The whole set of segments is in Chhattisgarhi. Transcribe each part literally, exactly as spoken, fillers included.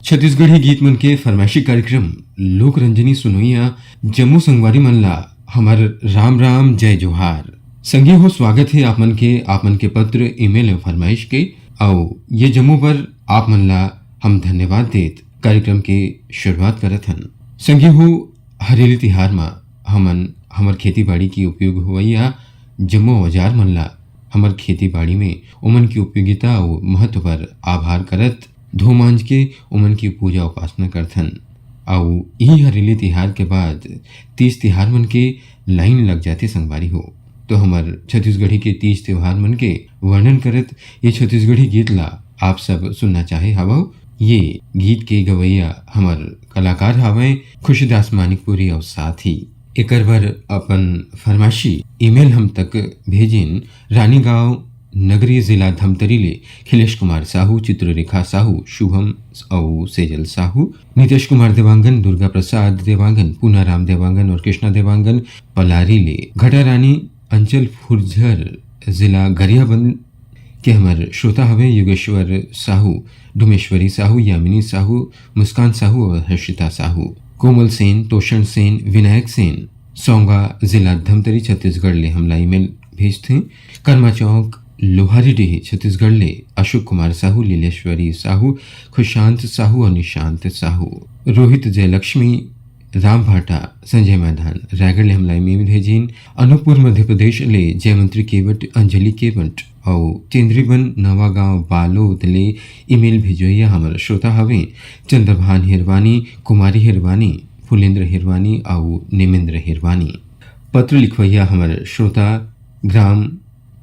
छत्तीसगढ़ी गीत मन के फरमाइशी कार्यक्रम लोक रंजनी सुनोइया जम्मो संगवारी मन ला हमर राम राम, जय जोहार। संगी हो, स्वागत हे आप मन के, आप मन के पत्र, ईमेल एवं फरमाइश के। अउ ये जम्मो बर आप मन ला हम धन्यवाद देत कार्यक्रम के शुरुआत करत हन। संगी हो, हरेली तिहार म हमन हमर खेती बाड़ी के उपयोग होवइया जम्मो औजार मन ला हमर खेती बाड़ी में ओमन के उपयोगिता अउ महत्व बर आभार करत धो मांज के ओमन के पूजा उपासना करथन। अउ इही हरेली तिहार के बाद तीज तिहार मन के लाइन लग जाथे संगवारी हो। तो हमर छत्तीसगढ़ी के तीज त्योहार मन के वर्णन करत ये छत्तीसगढ़ी गीत ला आप सब सुनना चाहे हवव। ये गीत के गवैया हमर कलाकार हवय खुशीदास मानिकपुरी अउ साथ ही एकर बर अपन फरमाइशी ईमेल हम तक भेजिन। रानीगांव नगरी, जिला धमतरी ले खिलेश कुमार साहू, चित्ररेखा साहू, शुभम अउ सेजल साहू, नितेश कुमार देवांगन, दुर्गा प्रसाद देवांगन, पूनाराम देवांगन और कृष्णा देवांगन, पलारी ले घटा रानी, अंचल फुरझर, जिला गरियाबंद के हमर श्रोता हवे योगेश्वर साहू, डुमेश्वरी साहू, यामिनी साहू, मुस्कान साहू और हर्षिता साहू। कोमल सेन, तोषण सेन, विनायक सेन, सौंगा, जिला धमतरी, छत्तीसगढ़ ले हमला ईमेल भेजथे। कर्मा चौक, लोहारी डीह, छत्तीसगढ़ ले अशोक कुमार साहू, लीलेश्वरी साहू, खुशांत साहू और निशांत साहू। रोहित जयलक्ष्मी, राम भाटा, संजय मैदान, रायगढ़ ले हमला ईमेल भेजिन। अनूपपुर, मध्य प्रदेश ले जयमंत्री केवट, अंजलि केवट अउ चंद्रीबन, नवागांव, बालोद ले ईमेल भेजवइया हमर श्रोता हवे चंद्रभान हिरवानी, कुमारी हिरवानी, फुलेंद्र हिरवानी अउ निमेंद्र हिरवानी। पत्र लिखवइया हमर श्रोता ग्राम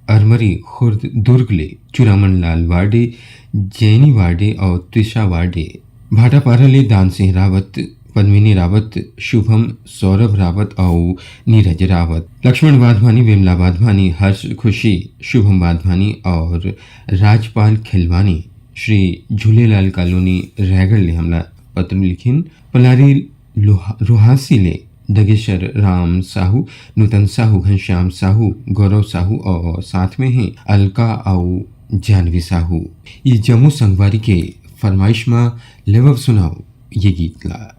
अरमरी खुर्द दुर्ग ले चुरामन लाल वार्डे, जैनी वार्डे अउ त्रिशा वार्डे। भाटापारा ले दान सिंह रावत, पद्मिनी रावत, शुभम, सौरभ रावत अउ नीरज रावत। लक्ष्मण वाधवानी, विमला वाधवानी, हर्ष खुशी, शुभम वाधवानी और राजपाल खिलवानी, श्री झूलेलाल कॉलोनी, रायगढ़ ले हमला पत्र लिखिन। पलारी लोहा-, रोहासी ले दगेश्वर राम साहू, नूतन साहू, घनश्याम साहू, गौरव साहू और साथ में हैं अलका अउ जानवी साहू। ये जम्मो संगवारी के फरमाइश मा लेवव सुनाओ ये गीत ला।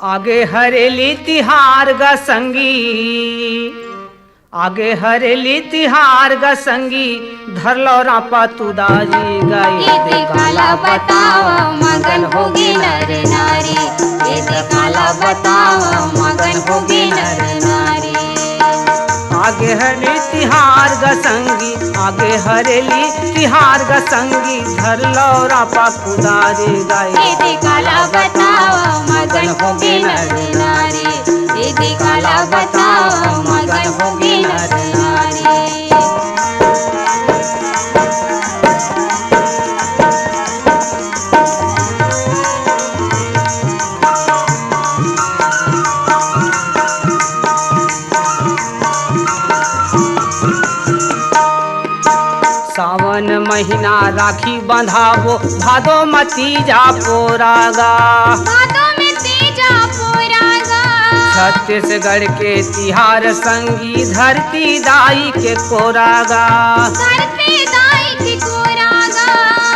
आगे हरेली तिहार ग संगी, आगे हरेली तिहार ग संगी, धर लो रापा तुदारी ग। एदे काला बताव मगन होगे नर नारी, एदे काला बताव मगन होगे नर नारी। आगे हरेली तिहार ग संगी, आगे हरेली तिहार ग संगी, धर लो रापा कुदारी ग। एदे काला बताव मगन होगे नर नारी, एदे काला बताव मगन होगे नर नारी। सावन महीना राखी बंधाबो, भादो म तीजा पोरागा। भादो में तीजा पोरागा। छत्तीसगढ़ के तिहार संगी, धरती दाई के कोरागा। धरती दाई के कोरागा।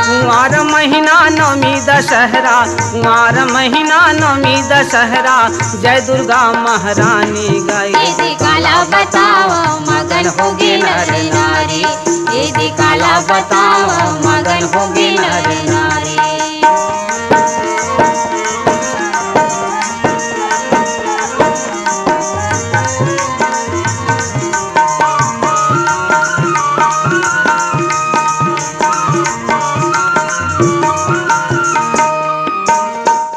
कुंवार महीना नवमी दशहरा, कुंवार महीना नवमी दशहरा, जय दुर्गा महारानी ग। एदे काला बताव मगन होगे नर नारी, एदे काला बताव मगन होगे नर नारी।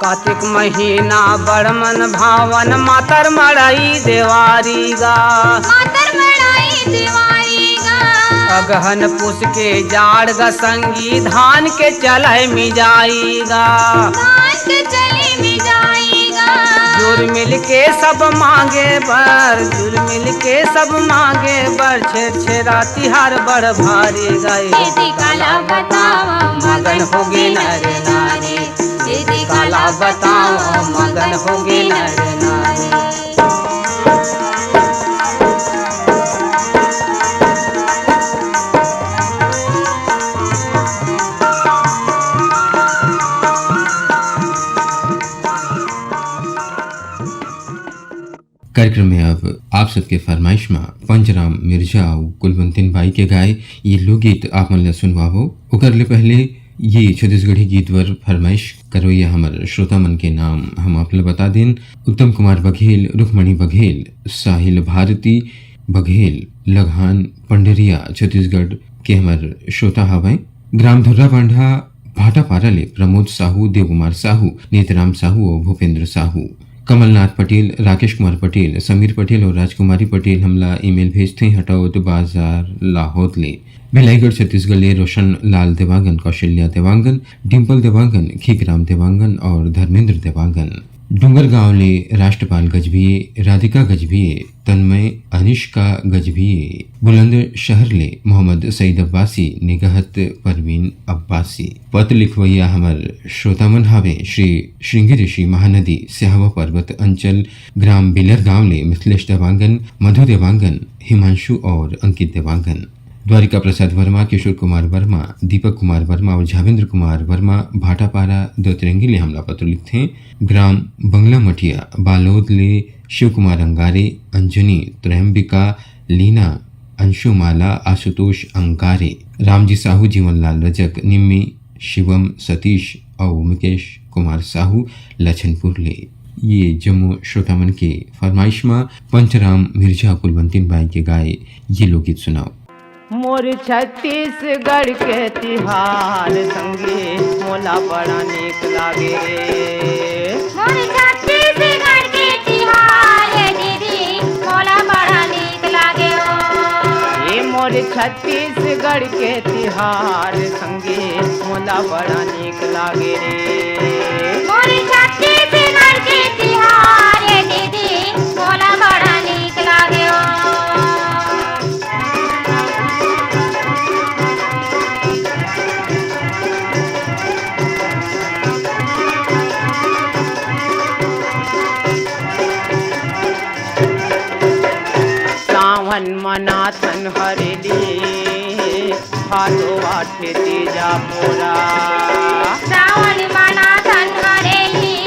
कार्तिक हीना बड़ मन भावन मातर मड़ई देवारी गा। मातर मड़ई देवारी गा। अगहन पुस के जाड़ गा संगी धान के चलय मिजाई गा। धान के चलय मिजाई गा। जुर मिल के सब मांगे बर, जुर मिल के सब मांगे बर, छेर छेरा तिहार बड़ भारी गा। दीदी काला बतावा मगन होगे नर नारी। दीदी काला बताओ मगन होगे नर नारी। कार्यक्रम में अब आप सबके फरमाइश मा पंचराम मिर्जा अउ कुलवंतिन बाई के गाए ये लोकगीत आप मन ला सुनवाबो। ओकर ले पहले ये छत्तीसगढ़ी गीत बर फरमाइश करवइया हमर श्रोता मन के नाम हम आप ला बता देन। उत्तम कुमार बघेल, रुक्मणी बघेल, साहिल भारती बघेल, लगहान पंडरिया, छत्तीसगढ़ के हमर श्रोता हवय। ग्राम धुर्रा बांधा भाटापारा ले प्रमोद साहू, देवकुमार साहू, नेतराम साहू अउ भूपेंद्र साहू। कमलनाथ पटेल, राकेश कुमार पटेल, समीर पटेल अउ राजकुमारी पटेल हमला ईमेल भेजथे हटौत बाजार लाहौद ले। भिलाईगढ़ छत्तीसगढ़ ले रोशन लाल देवांगन, कौशल्या देवांगन, डिम्पल देवांगन, खीकराम देवांगन अउ धर्मेंद्र देवांगन। डूंगरगांव ले राष्ट्रपाल गजभिये, राधिका गजभिये, तन्मय, अनिष्का गजभिये। बुलंदशहर ले मोहम्मद सईद अब्बासी, निगहत परवीन अब्बासी। पत्र लिखवइया हमर श्रोता मन हावे श्री श्रृंगी ऋषि महानदी, स्याहवा पर्वत अंचल, ग्राम बिलर गांव ले मिथिलेश देवांगन, मधु देवांगन, हिमांशु अउ अंकित देवांगन। द्वारिका प्रसाद वर्मा, किशोर कुमार वर्मा, दीपक कुमार वर्मा अउ झावेंद्र कुमार वर्मा भाटापारा दोतरंगी ले हमला पत्र लिखथे। ग्राम बंगला मठिया बालोद ले शिव कुमार अंगारे, अंजनी, त्रयंबिका, लीना, अंशुमाला, आशुतोष अंगारे, रामजी साहू, जीवनलाल रजक, निम्मी, शिवम, सतीश अउ मुकेश कुमार साहू लछनपुर ले। ये जम्मो श्रोता मन के फरमाइश मा पंचराम मिर्जा कुलवंतिन बाई के गाए ये लोकगीत सुनाओ। मोर छत्तीसगढ़ के तिहार संगी मोला बड़ा नीक लागे रे। मोर छत्तीसगढ़ के तिहार दीदी मोला बड़ा नीक लागे ओ। ए मोर छत्तीसगढ़ के तिहार संगी मोला बड़ा नीक लागे रे। मोर छत्तीसगढ़ के तिहार दीदी मोला बड़ा नीक लागे ओ। सावन मनाथन हरेली, भादो आठे तीजा मोरा। सावन मनाथन हरेली,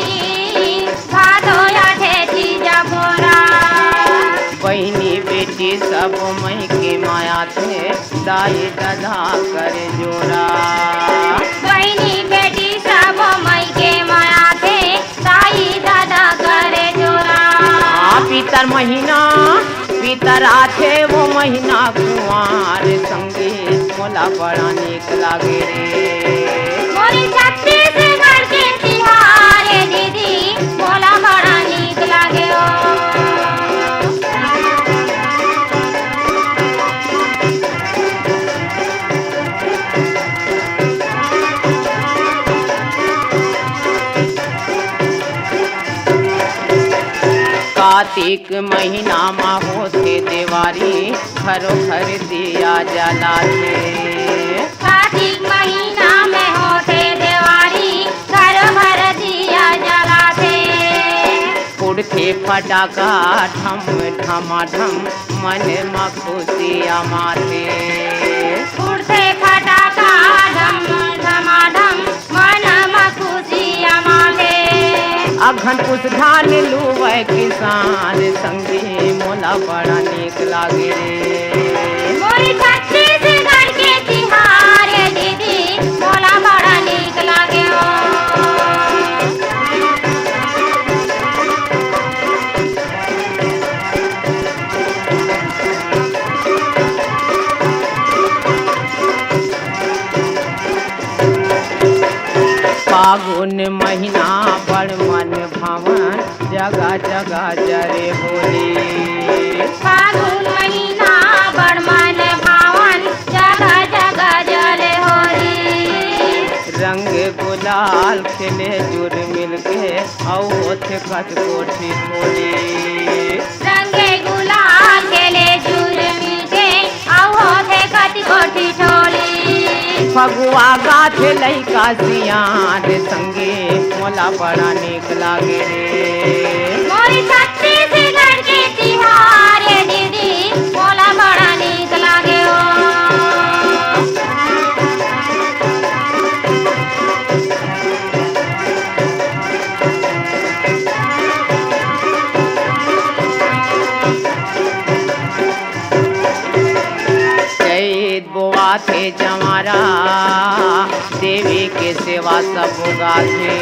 भादो आठे तीजा मोरा। बहिनी बेटी सब मई के माया थे, दाई ददा कर जोरा। बहिनी बेटी सब मई के माया थे, दाई ददा कर जोरा। आ, पितर महीना, पितर आथे वो महीना कुंवार संगी, मोला बड़ा नीक लागे रे। मोरे छत्तीसगढ़ के तिहार ए दीदी, मोला बड़ा नीक लागे ओ। कार्तिक महीना मा होथे देवारी, घरो घर दिया जलाथे। कार्तिक महीना में होथे देवारी, घरो घर दिया जलाथे। फुटथे फटाका ढम ढमाढम, मन मा खुशी अमाथे। फुटथे फटाका ढम ढमाढम, मन म खुशी अमाथे। अगहन पुस धान लुवय किसान संगी, मोला बड़ा नीक लागे रे। मोर छत्तीसगढ़ के तिहार दीदी, मोला बड़ा नीक लागे ओ। फागुन महीना बड़ मन जगा जगा जरे होली। फागुन महीना बड़ मन भावन, जगा जगा जरे होली। रंग गुलाल खेले जुर मिलके, अउ होथे कत कोठी ठोली। रंग गुलाल खेले जुर मिलके, अउ होथे कत कोठी ठोली। फगुआ गाथे लइका सियान संगे, मोला बड़ा नीक लागे रे। मोर छत्तीसगढ़ के तिहार ए दीदी, मोला बड़ा नीक लागे हो। चैत बोआथे जंवारा, देवी के सेवा सब गाथे।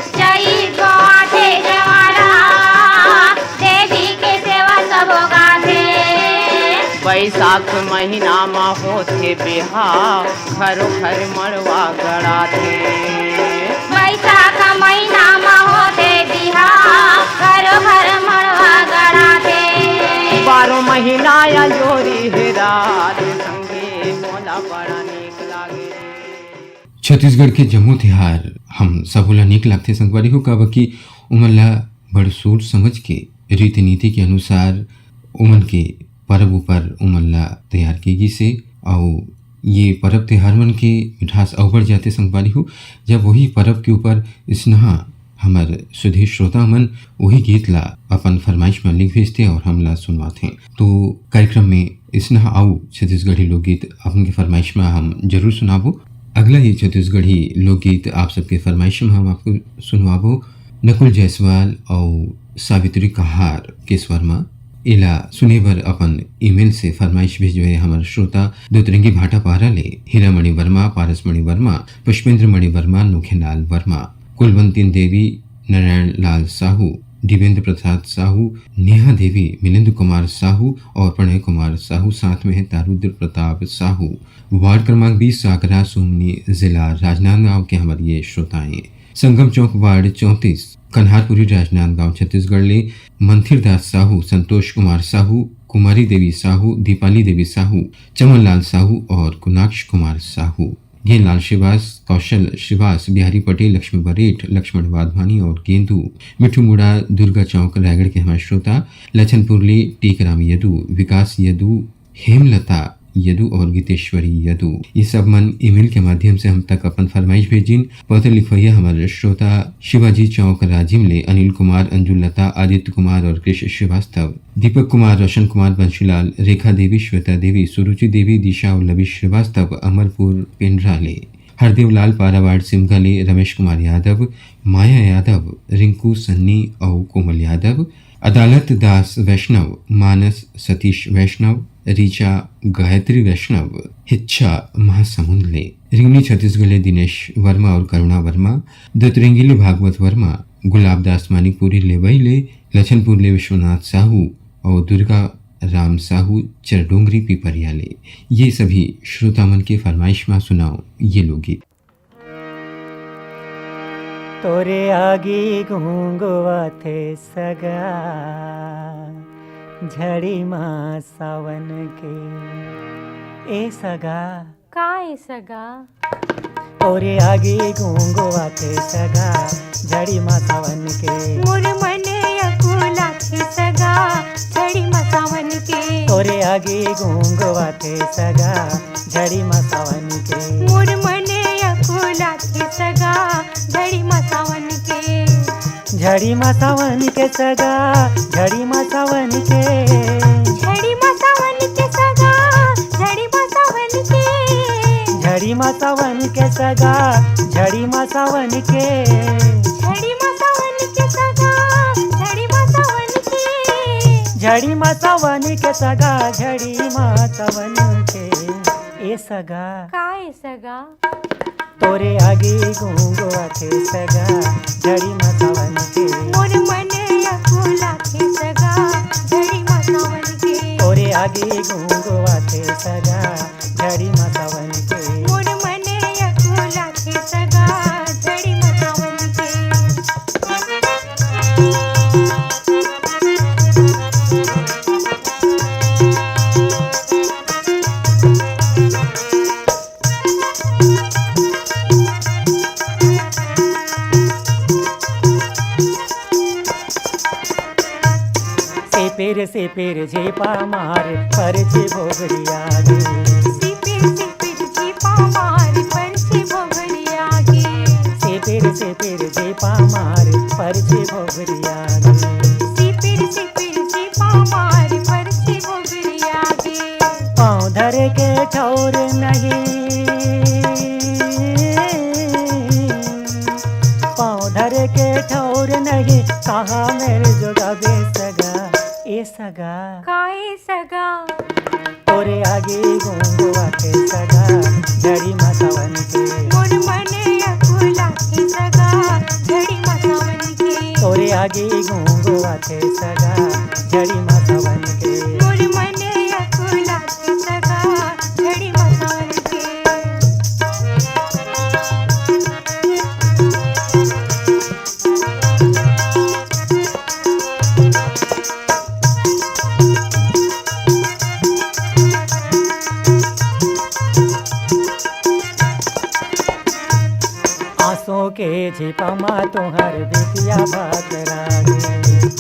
चैत बोआथे जंवारा, देवी के सेवा सब गाथे। बैसाख महीना म होथे बिहाव, घरो घर मड़वा गड़ाथे। बैसाख महीना म होथे बिहाव, घरो घर मड़वा गड़ाथे। बारह महीना या जोरी हे रात संगे, मोला बड़ा नीक लागे रे। छत्तीसगढ़ के जम्मो तिहार हम सबो ला नीक लागथे संगवारी हो, काबर कि ओमन ला बड़ सोच समझ के रीति नीति के अनुसार ओमन के परब ऊपर ओमन ला तैयार किए गिस हे। अउ ये परब तिहार मन के मिठास अउ बढ़ जाथे संगवारी हो, जब वही परब के ऊपर इसनहा हमर सुधीर श्रोता मन वही गीत ला अपन फरमाइश में लिख भेजथे और हमला सुनवाथे। तो कार्यक्रम में इसनहा अउ छत्तीसगढ़ी लोकगीत अपन के फरमाइश में हम जरूर सुनाबो। अगला ये छत्तीसगढ़ी लोकगीत आप सबके फरमाइश में हम आपको सुनवाबो नकुल जायसवाल अउ सावित्री कहार के स्वर में। एला सुने बर अपन ईमेल से फरमाइश भेजवे हमर श्रोता दोतरंगी भाटापारा ले हीरामणि वर्मा, पारसमणि वर्मा, पुष्पेंद्र मणि वर्मा, नोखेलाल वर्मा, कुलवंतिन देवी, नारायण लाल साहू, दिवेंद्र प्रसाद साहू, नेहा देवी, मिलिंद कुमार साहू और प्रणय कुमार साहू, साथ में है तारुद्र प्रताप साहू। वार्ड क्रमांक बीस, सागरा सोमनी, जिला राजनांदगांव के हमारे ये श्रोताएं। संगम चौक वार्ड चौंतीस, कन्हारपुरी, राजनांदगांव, छत्तीसगढ़ ले मंथिर दास साहू, संतोष कुमार साहू, कुमारी देवी साहू, दीपाली देवी साहू, चमन लाल साहू और कुनाक्ष कुमार साहू। गेंदलाल श्रीवास, कौशल श्रीवास, बिहारी पटेल, लक्ष्मी बरेठ, लक्ष्मण वाधवानी और गेंदू, मिठू मुड़ा, दुर्गा चौक, रायगढ़ के हमारे श्रोता लछनपुरली, टीकराम यदु, विकास यदु, हेमलता यदु और गीतेश्वरी यदु, ये सब मन ईमेल के माध्यम से हम तक अपन फरमाइश भेजिन। पत्र लिखवैया हमारे श्रोता शिवाजी चौक राजिम ले अनिल कुमार, अंजुलता, आदित्य कुमार और कृष श्रीवास्तव, दीपक कुमार, रोशन कुमार, बंशीलाल, रेखा देवी, श्वेता देवी, सुरुचि देवी, दिशा और लवी श्रीवास्तव, अमरपुर पेंड्रा ले। हरदेव लाल, पारावाड़ सिमगा ले रमेश कुमार यादव, माया यादव, रिंकू सन्नी अउ कोमल यादव, अदालत दास वैष्णव, मानस सतीश वैष्णव, ऋचा गायत्री वैष्णव, हिच्छा महासमुंद ले। रिंगनी छत्तीसगढ़ ले दिनेश वर्मा और करुणा वर्मा, दोतरेंगी ले भागवत वर्मा, गुलाब दास मानिकपुरी लेवई ले, लछनपुर ले विश्वनाथ साहू और दुर्गा राम साहू चरडोंगरी पिपरिया ले। ये सभी श्रोता मन के फरमाइश मा सुनाओ ये लोकगीत। तोरे आगी घूंघवाथे सगा, झड़ी मा सावन के। ए सगा। का ए सगा? तोरे आगी घूंघवाथे सगा, झड़ी मा सावन के। मोर मन अकुलाथे सगा, झड़ी मा सावन के। तोरे आगी घूंघवाथे सगा, झड़ी मा सावन के। मोर मन अकुलाथे सगा, झड़ी मा सावन के। झड़ी मा सावन के सगा, झड़ी मा सावन के। झड़ी मा सावन के सगा, झड़ी मा सावन के। झड़ी मा सावन के सगा, झड़ी मा सावन के। झड़ी मा सावन के सगा, झड़ी मा सावन के। झड़ी मा सावन के सगा, झड़ी मा सावन के। ए सगा। का ए सगा? तोरे आगे घूंघवाथे सगा, झड़ी मा सावन के। मोर मन अकुलाथे सगा, झड़ी मा सावन के। तोरे आगे घूंघवाथे सगा, झड़ी मा सावन के। मोर मन अकुलाथे सगा, झड़ी मा सावन के। सिपिर सिपिर झीपा मार परछी भोगरी आगे। सिपिर सिपिर झीपा मार परछी भोगरी आगे। सिपिर सिपिर झीपा मार परछी भोगरी आगे। सिपिर सिपिर झीपा मार परछी भोगरी आगे। पाँव धरे के ठौर नहीं, पाँव धरे के ठौर नहीं, कहाँ मेर जोगाबे सगा, ए सगा। का ए सगा? तोरे आगे गूंगो आथे सगा, झड़ी मा सावन के। मोर मने अकुलाथे सगा, झड़ी मा सावन के। तोरे आगे गूंगो आथे सगा, झड़ी मा सावन के। मोर मने अकुलाथे सगा, झड़ी मा सावन के। आंसू के झिपा मा तुहर बिटिया भकरा गे।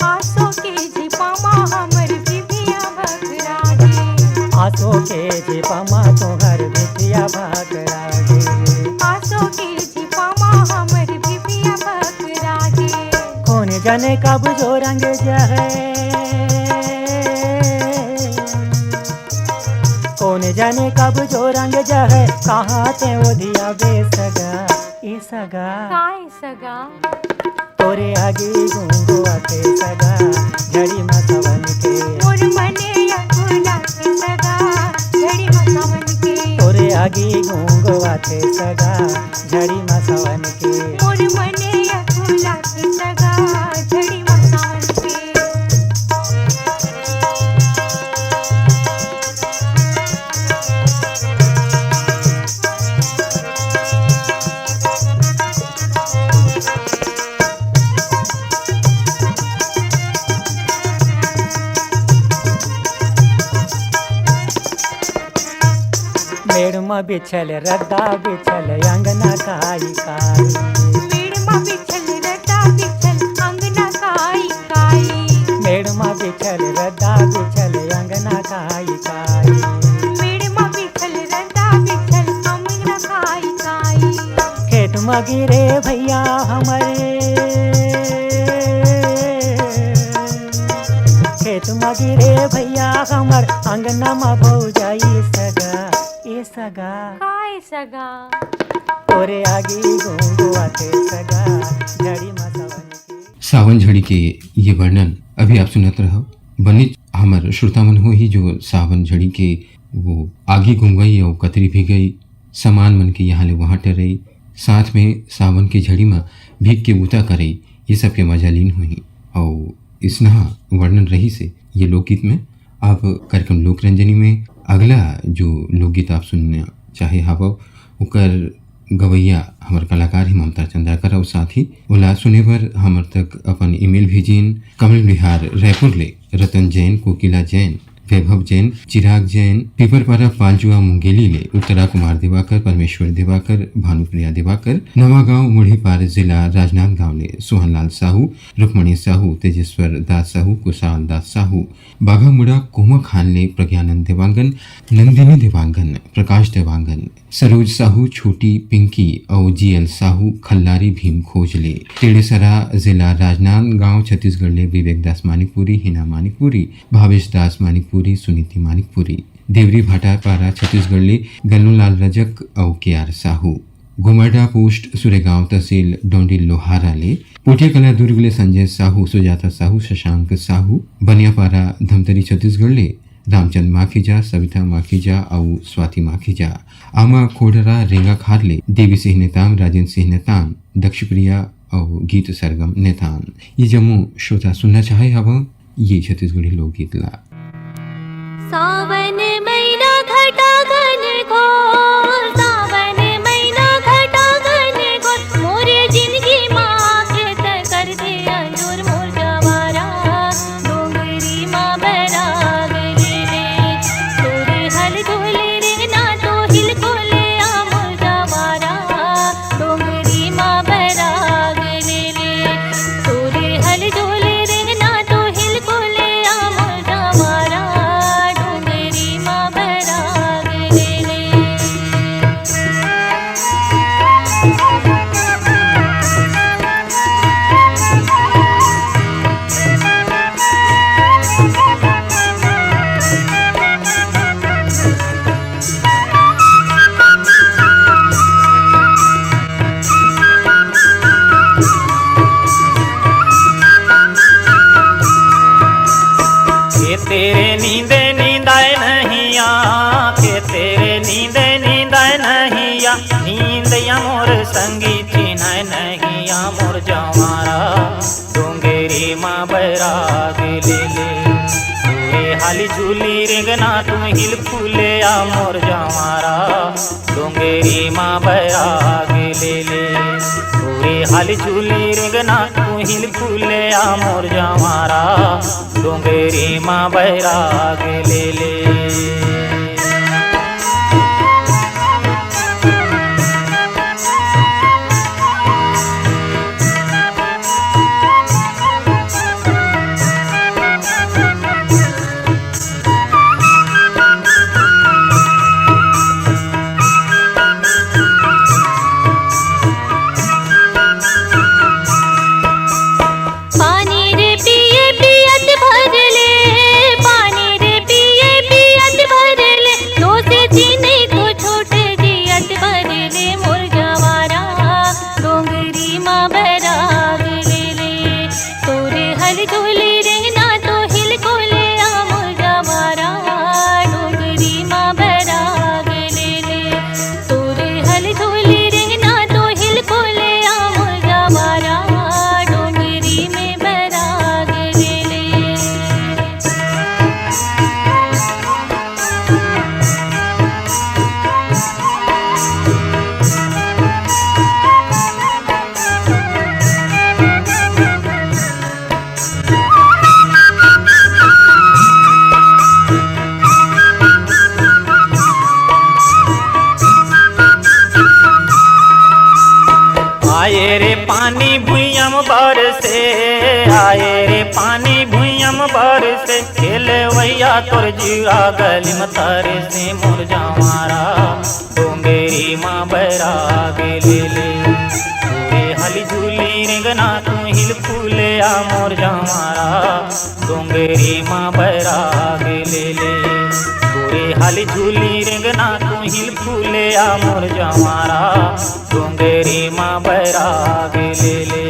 आंसू के झिपा मा हमर बिटिया भकरा गे। आंसू के झिपा मा तुहर बिटिया भकरा गे। आंसू के झिपा मा हमर बिटिया भकरा गे। कोन जाने कब जो रंग जहै, कोन जाने कब जो रंग जहै, कहाँ ते ओधियाबे सगा, ए सगा। का ए सगा? तोरे आगे गूंगो आथे सगा, झड़ी मा सावन के। मोर मने अकुलाथे सगा, झड़ी मा सावन के। तोरे आगे गूंगो आथे सगा, झड़ी मा सावन के। मोर मने अकुलाथे सगा, झड़ी मा सावन के। मेड़ म बिछल रद्दा बिछल अंगना काई काई। मेड़ म बिछल रद्दा बिछल अंगना काई काई। मेड़ म बिछल रद्दा बिछल अंगना काई काई। मेड़ म बिछल रद्दा बिछल अंगना काई काई। खेत म गिरे भैया हमर, खेत म गिरे भैया हमर, अंगना म भौजाई सगा, ए सगा। का ए सगा? तोरे आगी गूंगो आथे सगा, झड़ी म सावन के। सावन झड़ी के ये वर्णन अभी आप सुनत रहव। बने हमर श्रोता मन होही जो सावन झड़ी के वो आगी गूंगई अउ कतरी भीगई, सामान मन के यहाँ ले वहाँ टरई, साथ में सावन के झड़ी म भीग के बूता करई, ये सब के मजा लीन होही। अउ इसनहा वर्णन रहिसे ये लोकगीत में। अब कार्यक्रम लोकरंजनी में अगला जो लोकगीत आप सुनना चाहे हावव, ओकर गवैया हमर कलाकार हे ममता चंद्राकर, अउ साथ ही ओला सुने बर हमर तक अपन email भेजिन, कमल विहार रायपुर ले रतन जैन, कोकिला जैन, वैभव जैन, चिराग जैन, पीपरपारा पालजुआ मुंगेली ले उत्तरा कुमार दिवाकर, परमेश्वर दिवाकर, भानुप्रिया दिवाकर, नवागांव मुढ़ीपार, जिला राजनांदगांव ले सोहनलाल साहू, रुक्मणी साहू, तेजेश्वर दास साहू, कुशाल दास साहू, बाघामुड़ा कोमा खान ले प्रज्ञानंद देवांगन, नंदिनी देवांगन, प्रकाश देवांगन, सरोज साहू, छोटी पिंकी अउ जीएल साहू, खल्लारी भीम खोज ले। टेड़ेसरा, जिला राजनांदगांव, छत्तीसगढ़ ले विवेक दास मानिकपुरी, हिना मानिकपुरी, भावेश दास मानिकपुरी, सुनीति मानिकपुरी। देवरी भाटापारा, छत्तीसगढ़ ले गन्नूलाल रजक अउ केआर साहू। गुमरडा पोस्ट, सुरेगांव तहसील, डोंडी लोहारा ले। पोटिया कला, दुर्ग ले संजय साहू, सुजाता साहू, शशांक साहू। बनियापारा, धमतरी, छत्तीसगढ़ ले रामचंद माखीजा, सविता माखीजा अउ स्वाति माखीजा। आमा खोड़रा, रेंगाखार ले देवी सिंह नेताम, राजेंद्र सिंह नेताम, दक्षप्रिया अउ गीत सरगम नेताम। ये जम्मो श्रोता सुनना चाहे हवं ये छत्तीसगढ़ी लोकगीत ला। सावन महीना घटा घन घोर, सावन महीना घटा घन घोर, मोर जिंदगी मा आके तैं कर दे अंजोर मोर जवारा। डोंगरी मा बराग ले ले, तोरे हल डोले रे ना तो हिल कोले आ मोर जवारा। डोंगरी मा बराग ले ले, तोरे हल डोले रे ना तो हिल कोले आ मोर तेरे नींदे नींदाय नहीं आँखे, तेरे नींदे नींदाय नहीं आ, नींद या मोर संगी चिन्हाय नहीं आ, मोर जवारा डोंगरी मा बैराग ले ले। तोरे हाली झूली रेंगना तू हिल फूले आ, मोर जवारा डोंगरी मा बैराग ले ले। तोरे हाली झूली रेंगना तू हिल फूले आ, मोर जवारा डोंगरी मा बैराग ले ले। पानी रे पिए पियत भर ले, पानी रे पिए पियत भर ले, तो से जी नहीं तो छोट जियत भर ले, मोर जवारा डोंगरी मा बैराग ले ले। तोरे हल झोली रेंगना तो हिल कोले आ, मोर जवारा डोंगरी मा बैराग ले ले। तोरे हल झोली रेंगना तो हिल कोले आ, मोर जवारा डोंगरी में बैराग ले ले। आए रे पानी भुइयम बरसे, आए रे पानी भुइयम बरसे, खेलवैया तोर जीरा गली म तरसे, मोर जवारा डोंगरी मा बैराग ले ले। तोरे हली झूली रेंगना तू हिल फूले आ, मोर जवारा डोंगरी मा बैराग ले ले। तोरे हली झूली रेंगना तू हिल फूले आ, मोर जवारा डोंगरी मा बैराग ले ले।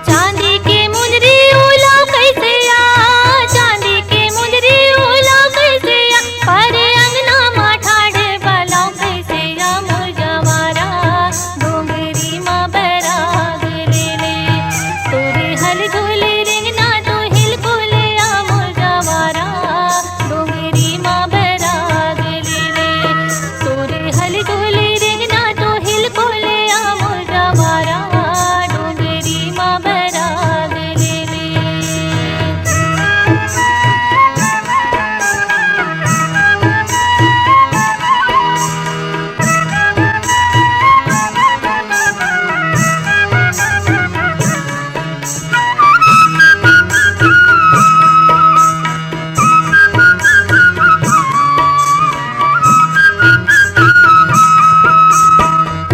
चांदी के मुंदरी ओला कैसे आ, चांदी के मुंदरी ओला कैसे आ, पर अंगना मा ठाढ़े बला कैसे आ, मोर जवारा डोंगरी मा बैराग ले ले। तोरे हल झोली रेंगना तो हिल कोले आ, मोर जवारा डोंगरी मा बैराग ले ले। तोरे हल झोली रेंगना तो हिल कोले आ, मोर जवारा डोंगरी मा बैराग ले ले।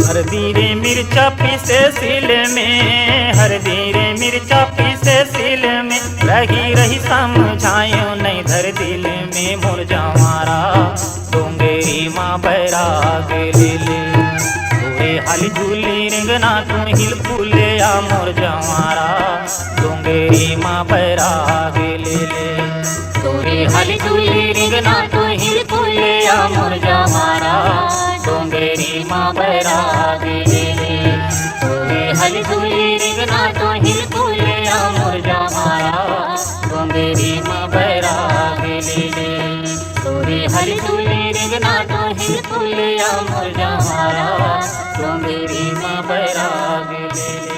हरदी रे मिर्चा पीसे सिल में, हरदी रे मिर्चा पीसे सिल में, रही रही समझायो नहीं धर दिल में, मोर जवारा डोंगरी मा बैराग ले ले। तोरे हली झूली रेंगना तू हिल फूले आ, मोर जवारा डोंगरी मा बैराग ले ले। तोरे हली झूली रेंगना तो हिल फूले आ, मोर जवारा डोंगरी मा बैराग ले ले। तोरे हली झूली रेंगना तो हिल फूले आ, मोर जवारा डोंगरी मा बैराग ले ले। तोरे हली झूली रेंगना तो हिल फूले आ, मोर जवारा डोंगरी मा बैराग ले ले।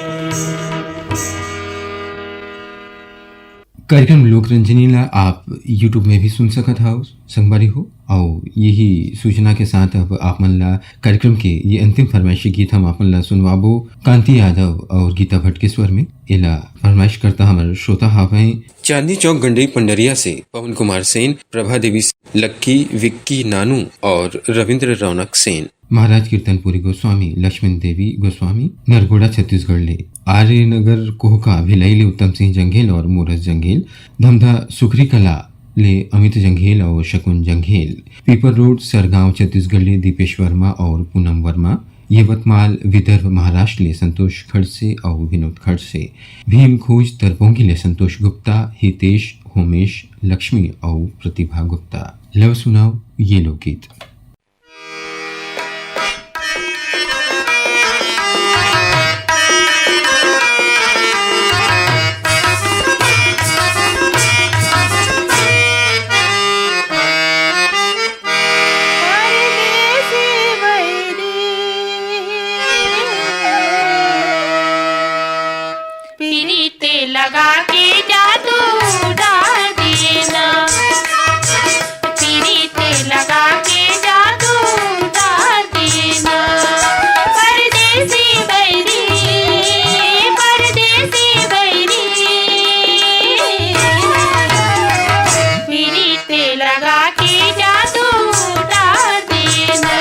कार्यक्रम लोकरंजनी ला आप YouTube में भी सुन सकत हव संगवारी हो। अउ यही सूचना के साथ अब आप मन ला कार्यक्रम के ये अंतिम फरमाइशी गीत हम आप मन ला सुनवाबो कांति यादव और गीता भट्ट के स्वर में। एला फरमाइश करता हमर श्रोता हावय चांदनी चौक गंडई पंडरिया से पवन कुमार सेन, प्रभा देवी, लक्की, विक्की, नानू और रविंद्र रौनक सेन। महाराज कीर्तनपुरी गोस्वामी, लक्ष्मण देवी गोस्वामी, नरगोड़ा छत्तीसगढ़ ले, आर्यनगर कोहका भिलाई ले उत्तम सिंह जंघेल और मोरस जंघेल, धमधा सुखरी कला ले अमित जंघेल और शकुन जंघेल, पीपर रोड सरगांव छत्तीसगढ़ ले दीपेश वर्मा और पूनम वर्मा, यवतमाल विदर्भ महाराष्ट्र ले संतोष खड़से और विनोद खड़से, भीम खोज तरपोंगी ले संतोष गुप्ता, हितेश, होमेश, लक्ष्मी और प्रतिभा गुप्ता। लव सुनाओ ये लोकगीत। पीरी ते लगा के जादू डार देना, पीरी ते लगा के जादू डार देना। परदेसी बैरी, परदेसी बैरी, पीरी ते लगा के जादू डार देना।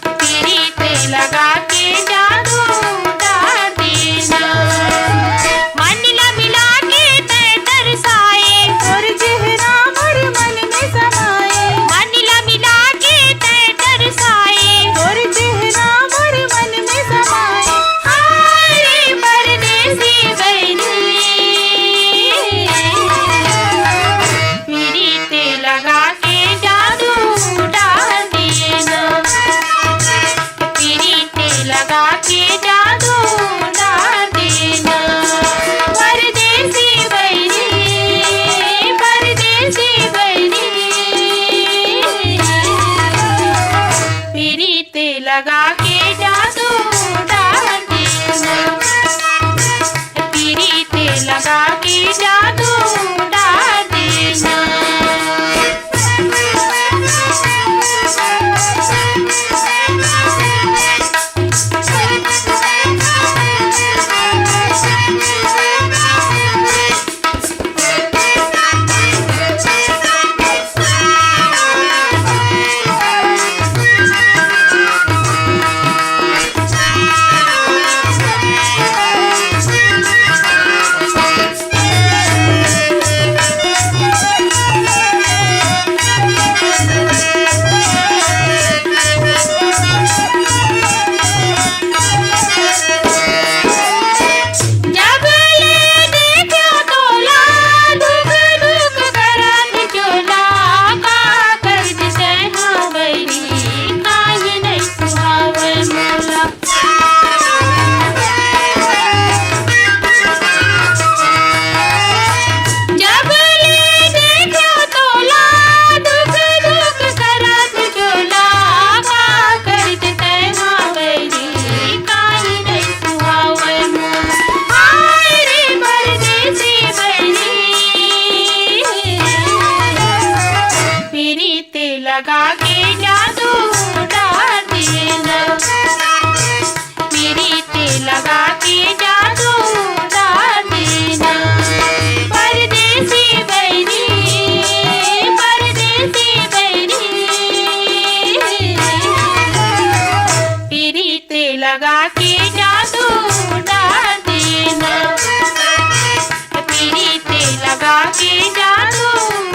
पीरी ते लगा के जादू डार देना। मन ला मिला के तै तरसाए, तोर चेहरा मोर मन में समाए। मन ला मिला के तै तरसाए, तोर चेहरा मोर मन में समाए। हाय रे परदेसी बैरी, पीरी ते लगा के जादू डार देना। पीरी ते लगा के जादू डार देना। परदेसी बैरी, परदेसी बैरी, पीरी ते लगा के जादू डार देना। पीरी ते लगा के जादू डार देना। जब ले देखो तोला, धुक धुक करत चोला, का कर दिसे हाँ बैरी, काहे नहीं सुहावे मोला। जब ले देखो तोला, धुक धुक करत चोला, का करत तै हाँ बैरी, काहे नहीं सुहावे मोर। हाय रे परदेसी बैरी, पीरी ते लगा के जादू डार देना। पीरी ते लगा के जादू डार देना। परदेसी बैरी, परदेसी बैरी, पीरी ते लगा के जादू डार देना। पीरी ते लगा के जादू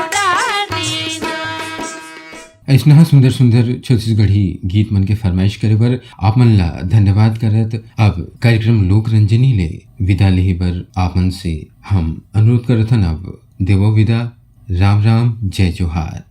डार देना। अइसनहा सुंदर सुंदर छत्तीसगढ़ी गीत मन के फरमाइश करे बर आप मन ला धन्यवाद करत अब कार्यक्रम लोक रंजनी ले विदा लेहे बर आप मन से हम अनुरोध करत हन, अब देवो विदा। राम राम, जय जोहार।